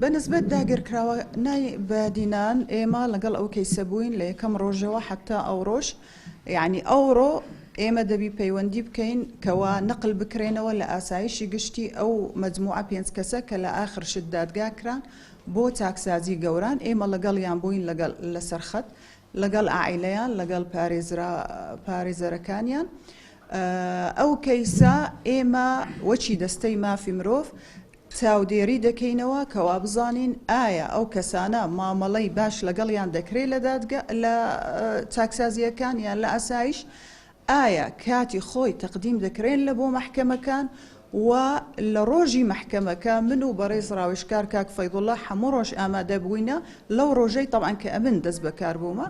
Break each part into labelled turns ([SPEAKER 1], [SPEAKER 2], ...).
[SPEAKER 1] بە نسبەت داگیرکراوانای بادینان ئێمە لەگەڵ ئەو کەیسە بووین لە یەکەم ڕۆژەوە حەتا ئەوڕۆش یانی ئەوڕۆ ئێمە دەبی پەیوەندی بکەین کەوا نەقل بکرێنەوە لە ئاسایشی گشتی ئەو مەجموعە پێنج کەسە کە لە ئاخر شت دادگا کران بۆ چاکسازی گەوران ئێمە لەگەڵیان بووین لەگەڵ لەسەر خەت لەگەڵ عائیلەیان لەگەڵ پارێزرا پارێزەرەکانیان ئەو کەیسە ئێمە وەکی دەستەی مافی مرۆڤ چاودێری دەکەینەوە کەوا بزانین ئایا ئەو کەسانە مامەڵەی باش لەگەڵیان دەکرێت لە دادگا لە چاکسازییەکان یان لە ئاسایش ئایا کاتی خۆی تەقدیم دەکرێن لە بۆ مەحکەمەکان و لە ڕۆژی مەحکەمەکە من و بەڕێز ڕاوێژکار کاک فەیضوڵا هەموو ڕۆژ ئامادە بووینە لەو ڕۆژەی تەبعەن کە ئەمن دەست بەکار بوومە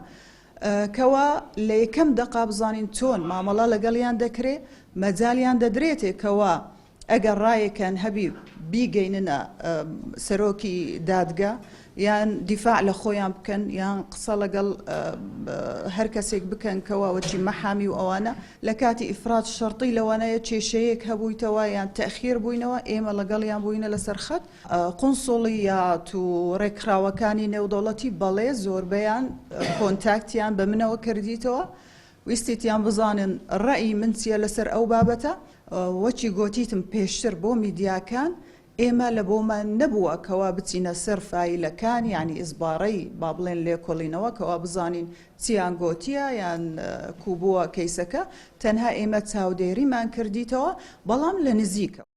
[SPEAKER 1] کەوا لە یەکەم دەقا بزانین چۆن مامەڵە لەگەڵیان دەکرێ مەجالیان دەدرێتێ کەوا ئەگەر ڕایەکیان هەبی بیگەیننە سەرۆکی دادگا یان دیفاع لە خۆیان بکەن یان قسە لەگەڵ هەر کەسێک بکەن کەوا وەچی مەحامی و ئەوانە لە کاتی ئیفراد شەرتی لەوانەیە کێشەیەک هەبوویتەوە یان تەخیر بووینەوە ئێمە لەگەڵیان بووینە لەسەر خەت قونسوڵیات و ڕێکخراوەکانی نێودەوڵەتی بەڵێ زۆربەیان کۆنتاکتیان بە منەوە کردیتەوە ویستیتیان بزانن ڕەئی من چیە لەسەر ئەو بابەتە، وەکی گۆتیتم پێشتر بۆ میدیاکان ئێمە لە بۆمان نەبووە کەوا بچینە سەر فایلەکان یانی ئیزبارەی با بڵێن لێکۆڵینەوە کەوا بزانین چیان گۆتیە یان کوبووە کەیسەکە تەنها ئێمە چاودێریمان کردیتەوە بەڵام لە نزیکەوە.